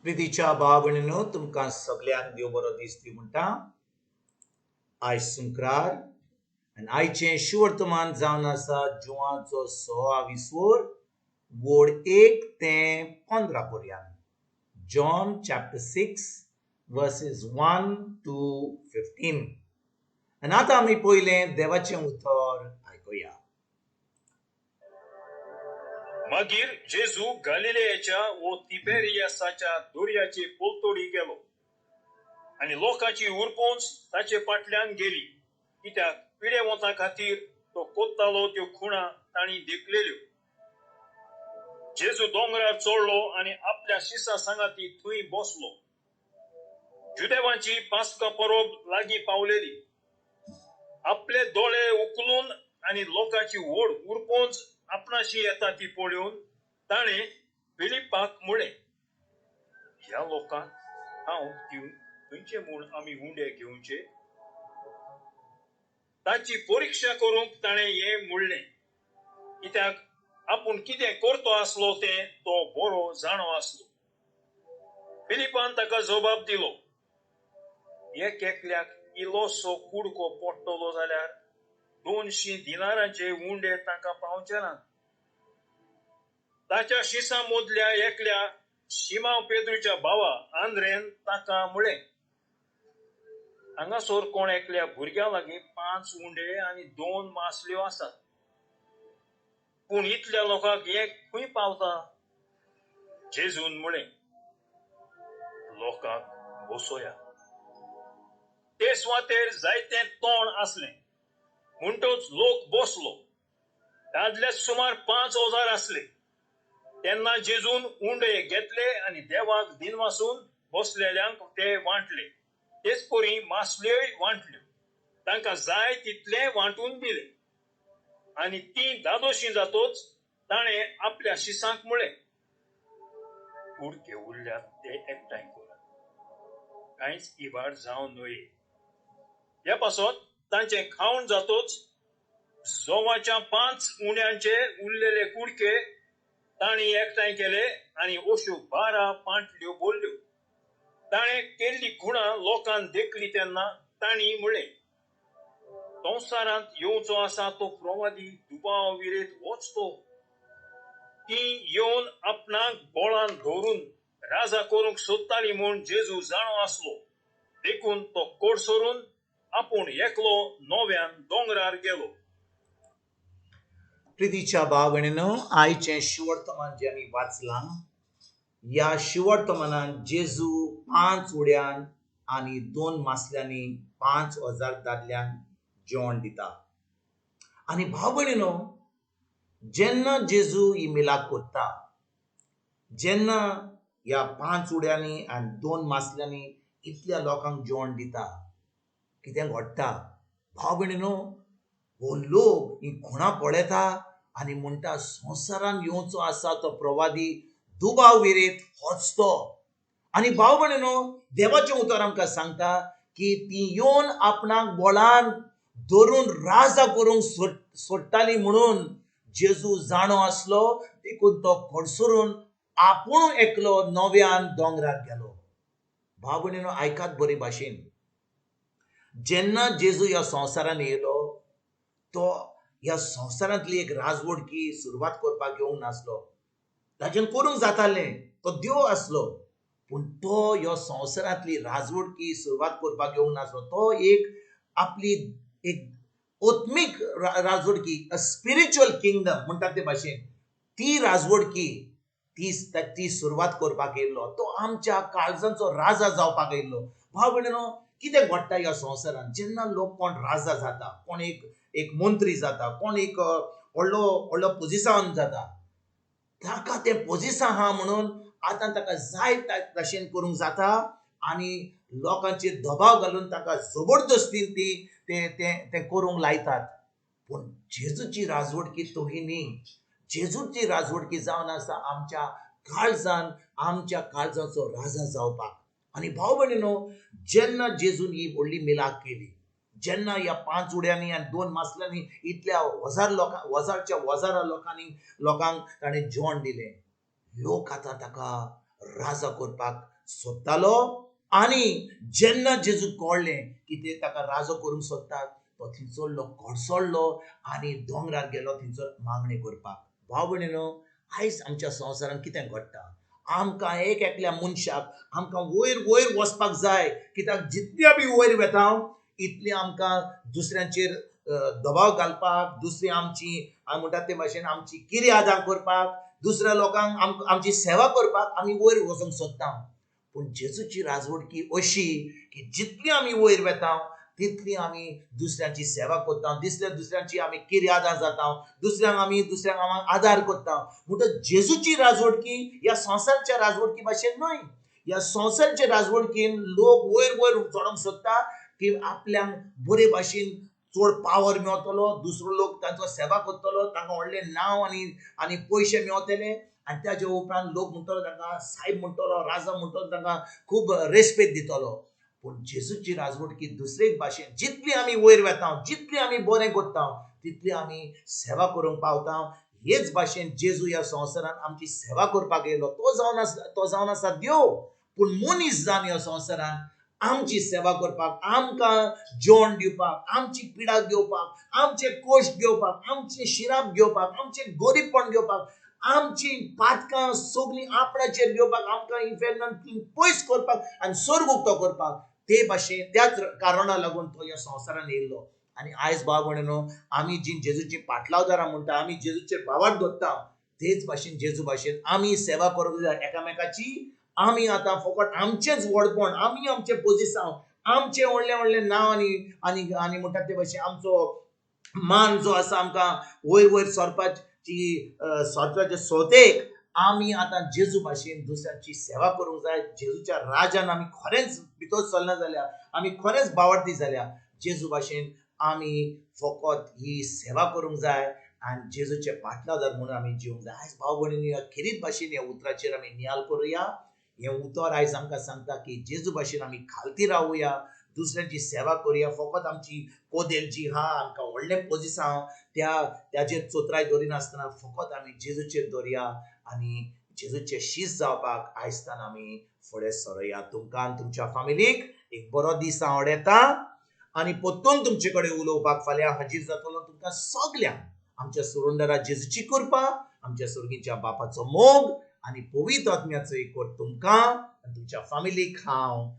प्रितीच्या भाव भयणीनो, तुमकां सगल्यांक देव बरो दीस दी म्हणटा. आयज सुंक्रार आनी आयचें शिवर्तमान जावन आसा जुवाचो 16 विसोर वोड 1 ते 15 पर्यंत. John chapter 6 verses 1 to 15. आनी आतां आमी पयलें देवाचें उतर आयकुया. मागीर जेजू गालिलेयाच्या वो तिबेरियासाच्या दर्याचे पलतडी गेलो आनी लोकांची उरपोंच ताचे फाटल्यान गेली, कित्याक पिडेवंता खातीर तो कोत्तालो त्यो खुणा तांणी देखलेल्यो. जेजू दोंगरार चडलो आनी आपल्या शिसा सांगाती थंय बसलो. जुदेवांची पास्का परब लागीं पावलेली. आपले दोळे उखलून आनी लोकांची व्हड उरपोंच आपणाशी येता ती पळोवन ताणें फिलिपाक म्हळें, ह्या लोकांक हांव दिवन खंयचे म्हूण आमी उंडे घेवचे? ताची परिक्षा करूंक ताणें हें म्हणलें, कित्याक आपूण कितें करतो आसलो तें तो बरो जाणो आसलो. फिलिपान ताका जबाब दिलो, एक एकल्याक इल्लोसो कुडको पडटलो जाल्यार 200 दिनारांचे उंडे तांकां पावचे नात. ताच्या शिसां मदल्या एकल्या शिमांव पेद्रूच्या भावा आंद्रेन ताका म्हळें, हांगासर कोण एकल्या भुरग्यां लागीं 5 उंडे आनी 2 मासल्यो आसात, पूण इतल्या लोकांक एक खंय पावता? जेजून म्हळें, लोकांक बसोया. ते सुवातेर जायतें तोंड आसलें, म्हणटच लोक बसलो. दादले सुमार 5000 आसले. तेन्ना जेजून उंडे घेतले आनी देवाक दिनवासून बसलेल्यांक ते वांटले. तेच परी मासल्योय वांटल्यो. तांकां जाय तितलें वांटून दिलें. आनी तीं दादोशी जातोच ताणें आपल्या शिसांक म्हळें, कुडके उरल्यात ते एकठांय करात, कांयच इबाड जावं न्हय. ह्या पासत तांचें खावण जातोच जोवाच्या 5 उण्यांचे उरलेले कुडके तांणी एकठांय केले आनी अश्यो 12 पांटल्यो भरल्यो. ताणें केल्ली खुणा लोकान देखली तेन्ना तांणी म्हळें, संवसारांत येवचो आसा तो प्रवादी दुबाव विरेत वच तो. ती येवन आपणाक बोळान धरून राजा करूंक सोदताली म्हूण जेजू जाणो आसलो, देखून तो कोडसरून आपूण एकलो नव्यान दोंगरार गेलो. प्रितीच्या भाव भयणीनो, आयचें शिवर्तमान जें आमी वाचलां, ह्या शिवर्तमानान जेजू 5 उड्यान आनी 2 मासल्यांनी 5000 दादल्यांक जेवण दिता. आनी भाव भयणीनो, जेन्ना जेजू ही मिलाक करता, जेन्ना ह्या 5 उड्यांनी आनी 2 मासल्यांनी इतल्या लोकांक जेवण दिता, कितें घडटा? भाव भयणीनो, हो लोक ही खुणा पळयता आनी म्हणटा, संवसारान येवचो आसा तो प्रवादी दुबाव विरेत होच तो. आनी भाव भयणीनो, देवाचें उतर आमकां सांगता की ती येवन आपणाक बोळान धरून राजा करूंक सोडटाली म्हणून जेजू जाणो आसलो, देखून तो कडसरून आपूण एकलो नव्यान दोंगरार गेलो. भाव भयणीनो, आयकात बरे भाशेन, जेन्ना जेजू ह्या संवसारान येयलो तो ह्या संवसारांतली एक राजवडकी सुरवात करपाक येवंक नासलो. ताच्यान करूंक जातालें, तो देव आसलो, पूण तो ह्या संवसारांतली राजवडकी सुरवात करपाक येवंक नासलो. तो एक आपली एक आत्मीक राजवडकी, अ स्पिरिच्युअल किंगडम म्हणटात ते भाशेन, ती राजवडकी ती सुरवात करपाक येयल्लो. तो आमच्या काळजांचो राजा जावपाक येयल्लो. भाव भयणीनो, कितें घडटा ह्या संवसारांत? जेन्ना लोक कोण राजा जाता, कोण एक मंत्री जाता, कोण एक व्हडलो व्हडलो पोजिसांव जाता, ताका तें पोजिसांव आहा म्हणून आतां ताका जाय भाशेन करूंक जाता आनी लोकांचेर दबाव घालून ताका जबरदस्तीन ती ते ते करूंक लायतात. पूण जेजूची राजवडकी तोही न्ही. जेजूची राजवडकी जावन आसा आमच्या काळजान, आमच्या काळजाचो राजा जावपाक. आनी भाव भयणीनो, जेन्ना जेजून ही व्हडली मिलाक केली, जेन्ना ह्या 5 उड्यांनी आनी 2 मासल्यांनी इतल्या हजार लोकां, हजारच्या हजारा लोकांनी लोकांक ताणें जेवण दिलें, लोक आतां ताका राजा करपाक सोदतालो. आनी जेन्ना जेजूक कळ्ळें की ते ताका राजो करूंक सोदतात, तो थंयसरलो कडसरलो आनी दोंगरार गेलो थंयसर मागणी करपाक. भाव भयणीनो, आयज आमच्या संवसारांत कितें घडटा, आमकां एक एकल्या मनशाक आमकां वयर वयर वचपाक जाय. कित्याक जितली आमी वयर वेता इतली आमकां दुसऱ्यांचेर दबाव घालपाक, दुसरी आमची आमी म्हणटात ते भाशेन आमची किर्यादां करपाक, दुसऱ्या लोकांक आमची सेवा करपाक आमी वयर वचूंक सोदता. पूण जेजूची राजवटकी अशी की जितली आमी वयर वेता तितली आमी दुसऱ्यांची सेवा करता, दुसऱ्यांची आमी किर्यादां जाता, दुसऱ्यांक आमी आदार करता. म्हणटच जेजूची राजवटकी ह्या संवसारच्या राजवटकी भाशेन न्हय. ह्या संवसारच्या राजवटकीन लोक वयर वयर चडोवंक सोदता की आपल्याक बरे भाशेन चड पावर मेवतलो, दुसरो लोक तांचो सेवा करतलो, तांकां व्हडलें नांव आनी आनी पयशे मेवतले, आनी ताजे उपरांत लोक म्हणटलो तांकां सायब म्हणटलो, राजा म्हणटलो, तांकां खूब रेस्पेद दितलो. पूण जेजूची राजवटकी दुसरेच भाशेन, जितली आमी वयर वेता, जितली आमी बरें करता, तितली आमी सेवा करूंक पावता. हेच भाशेन जेजू ह्या संवसारांत आमची सेवा करपाक येयलो. तो जावन आसा देव, पूण मनीस जावन ह्या संवसारांत आमची सेवा करपाक, आमकां जेवण दिवपाक, आमची पिडा घेवपाक, आमचे कश्ट घेवपाक, आमचे शिराप घेवपाक, आमचे गरीबपण घेवपाक, आमची पातकां सगळीं आपणाचेर घेवपाक, आमकां इन्फेर्नांत पयस करपाक आनी सर्ग उक्तो करपाक, ते भाशेन त्याच कारणा लागून तो ह्या संवसारांत येयल्लो. आनी आयज भाव भयणीनो, आमी जी जेजूची पाटलावदारां म्हणटा, आमी जेजूचेर भावार्थ दवरता, तेच भाशेन जेजू भाशेन आमी सेवा करूंक जाय एकामेकाची. आमी आतां फकत आमचेंच व्हडपण, आमी आमचें पोजिसांव, आमचें व्हडलें व्हडलें नांव आनी आनी आनी म्हणटात ते भाशेन आमचो मान जो आसा आमकां वयर वयर सरपाची सरपाचे सोतेक आमी आतां जेजू भाशेन दुसऱ्यांची सेवा करूंक जाय. जेजूच्या राजान आमी खरेंच भितर सरना जाल्यार, आमी खरेंच बावडती जाल्यार जेजू भाशेन आमी फकत ही सेवा करूंक जाय आनी जेजूचे पाटलादार म्हणून आमी जिवंक जाय. आयज भाव भयणींनी ह्या खेरीत भाशेन ह्या उतराचेर आमी नियाल करुया. हें उतर आयज आमकां सांगता की जेजू भाशेन आमी खालती रावया, दुसऱ्यांची सेवा करुया. फकत आमची कोदेल जी आहा, आमकां व्हडलें पोजिसांव त्याचेर चोत्राय दवरिनासतना फकत आमी जेजूचेर दवरया आनी जेजूचे शीस जावपाक आयजतान आमी फुडें सरुया. तुमकां आनी तुमच्या फामिलीक एक बरो दीस हांव येता आनी परतून तुमचे कडेन उलोवपाक फाल्यां हाजीर जातलो. तुमकां सगल्यांक आमच्या सुरुंदरा जेजूची कृपा, आमच्या सुर्गीच्या बापाचो मोग आनी पवित्र आत्म्याचो एकवट तुमकां आनी तुमच्या फामिलीक हांव